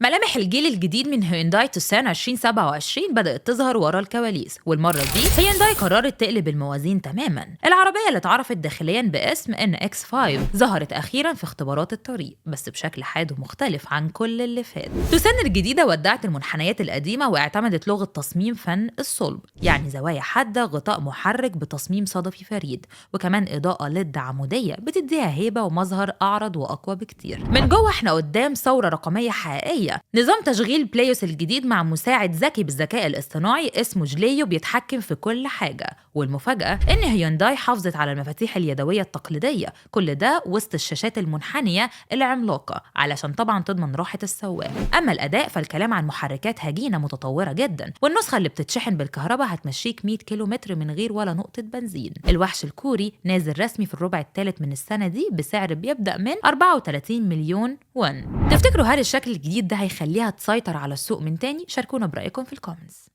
ملامح الجيل الجديد من هيونداي توسان 2027 بدأت تظهر ورا الكواليس، والمرة دي هيونداي قررت تقلب الموازين تماما. العربية اللي اتعرفت داخليا باسم NX5 ظهرت أخيرا في اختبارات الطريق، بس بشكل حاد ومختلف عن كل اللي فات. توسان الجديدة ودعت المنحنيات القديمة واعتمدت لغة تصميم فن الصلب، يعني زوايا حادة، غطاء محرك بتصميم صدفي فريد، وكمان إضاءة LED عمودية بتديها هيبة ومظهر أعرض وأقوى بكتير. من جوه احنا قدام ثورة رقمية حقيقية. نظام تشغيل بلايوس الجديد مع مساعد ذكي بالذكاء الاصطناعي اسمه جليو بيتحكم في كل حاجة. والمفاجأة إن هيونداي حافظت على المفاتيح اليدوية التقليدية، كل ده وسط الشاشات المنحنية العملاقة علشان طبعا تضمن راحة السواق. أما الأداء فالكلام عن محركات هجينة متطورة جدا، والنسخة اللي بتتشحن بالكهرباء هتمشيك 100 كيلومتر من غير ولا نقطة بنزين. الوحش الكوري نازل رسمي في الربع الثالث من السنة دي بسعر بيبدأ من 34 مليون وون. تفتكروا هل الشكل الجديد ده هيخليها تسيطر على السوق من تاني؟ شاركونا برأيكم في ال comments.